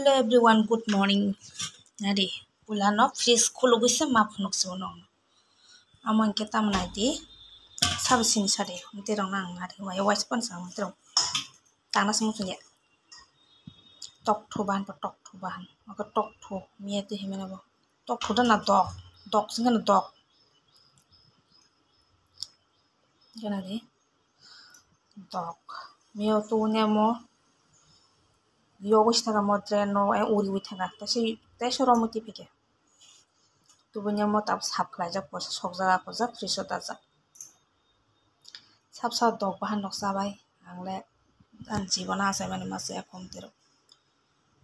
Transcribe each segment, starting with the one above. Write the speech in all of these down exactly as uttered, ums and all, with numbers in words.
Hello everyone, good morning. Nari, pulano fresh khulugwi se ma phunuk se uno. Amo hwnkhe tamo nai di, sabo sini sari, tei rok nang nari, wai wai se pansa, tei rok tangna se muchungya. Tok thu bahan, tok thu bahan, oko tok thu, miya twi himena bo. Tok thu da na dok, dok singkhe na dok. Gana di. Dok. Miyo tu nemo. Yogo sitaka mo dre no e uri wi thaka. Tesi, tesi ro muti pike. Tubu nemo tab sap khlai jak posa sok jaga ko jak friso da jak. Sap sap dok bahan nok sabai. Ang le an jibon asai mani masa ya kom tero.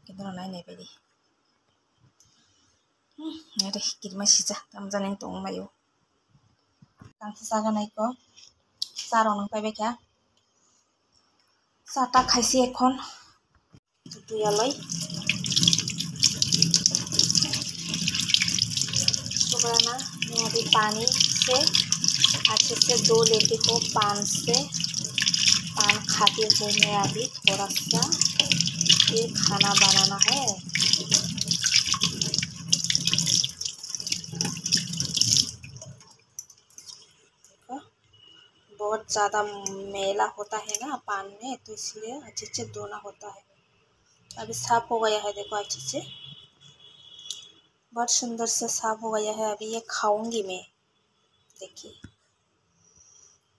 Kintu nai nai pedi. Hmm, ada kirma sija, tam jani tong mayo. Tang sisa ganai ko. Sa rong nang pai bekha. Sa ta khaisi ekhon. Tutu yaloi. Subrana, मैं अभी पानी से अच्छे से धो लेती हूँ, पान से। पान खाती हूँ मैं अभी थोड़ा सा। फिर खाना बनाना है। देखो, बहुत ज़्यादा मैला होता है ना पान में, तो इसलिए अच्छे से धोना होता है। अभी साफ हो गया है, देखो अच्छे से, बहुत सुंदर से साफ हो गया है। अभी ये खाऊंगी मैं। देखिए,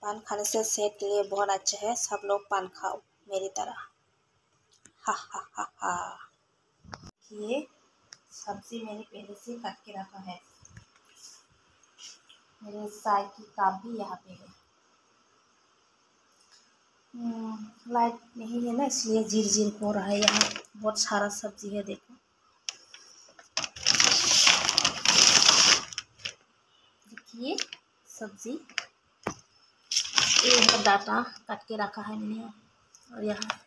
पान खाने से सेहत के लिए बहुत अच्छा है, सब लोग पान खाओ मेरी तरह। हा हा हा हा। ये सब्जी मैंने पहले से काट के रखा है, मेरे चाय की कप भी यहाँ पे है। हम्म, लाइट नहीं है ना, इसलिए झिर झिर हो रहा है यहाँ। बहुत सारा सब्जी है, देखो। देखिए सब्जी, ये है डाटा काट के रखा है मैंने। और यहाँ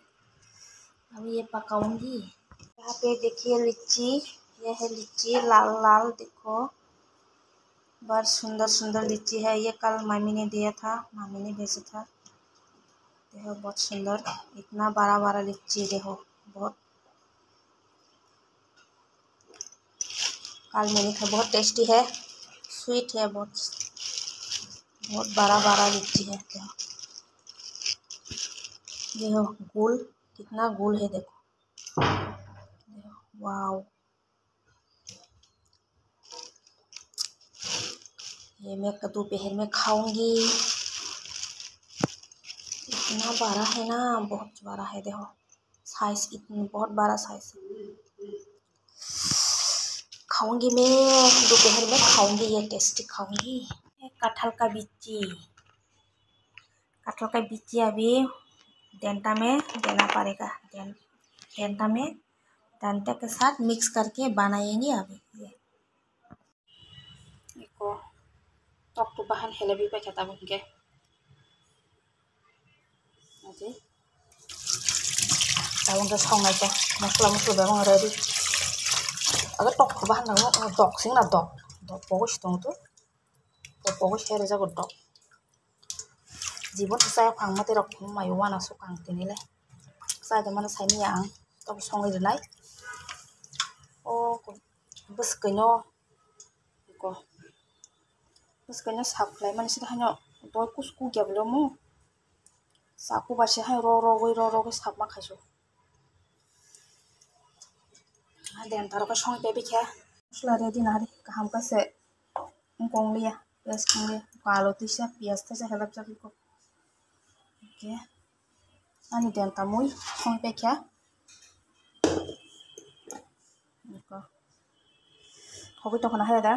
अभी ये पकाऊंगी। यहाँ पे देखिए लीची, ये है लीची लाल लाल, देखो बहुत सुंदर सुंदर लीची है। ये कल मम्मी ने दिया था, मम्मी ने भेजा था। देखो बहुत सुंदर, इतना बड़ा बड़ा लीची, देखो बहुत। काल मैंने खाया, बहुत टेस्टी है, स्वीट है, बहुत बहुत बड़ा बड़ा लीची है। देखो, देखो गुल, कितना गुल है, देखो, देखो, वाओ। ये मैं दोपहर में खाऊंगी। इतना बड़ा है ना, बहुत बड़ा है, देखो साइज, इतनी बहुत बड़ा साइज। खाऊंगी मैं, दोपहर में खाऊंगी, ये टेस्टी खाऊंगी। ये कटहल का बिच्ची, कटहल का बिच्ची अभी डेंटा में देना पड़ेगा, डें-, डेंटा में, डेंटा के साथ मिक्स करके बनाएंगे अभी। ये iko tok tu bahan hele bi paikha tabuk hingke. Tabuk hingke songnai khe mosla mosli bebak ready. Age tok tu bahan nang dok sing na dok, dok pogoi si tong tu, dok pogoi si rejago dok. Jibon sa phang mate rok phung mai wana sukang tini le. Sa de mano sai miya ang tok songwi rinai. O bwswkano. Iko. Bwswkano sap khlai mani sida haino doi kus kuk ya bwle omo. Chaku bai se hai ro rogwi ro rogwi sapma khaisu. Hai den taro khe song tebikhe. Mosla ready nari kaham khe se wngkong liya, piyaj kong liya, alo tisa piyaj tisa helap jak iko. Oke. Ani den tamwi song pekha. Iko. Hogwi tongkha na hai da.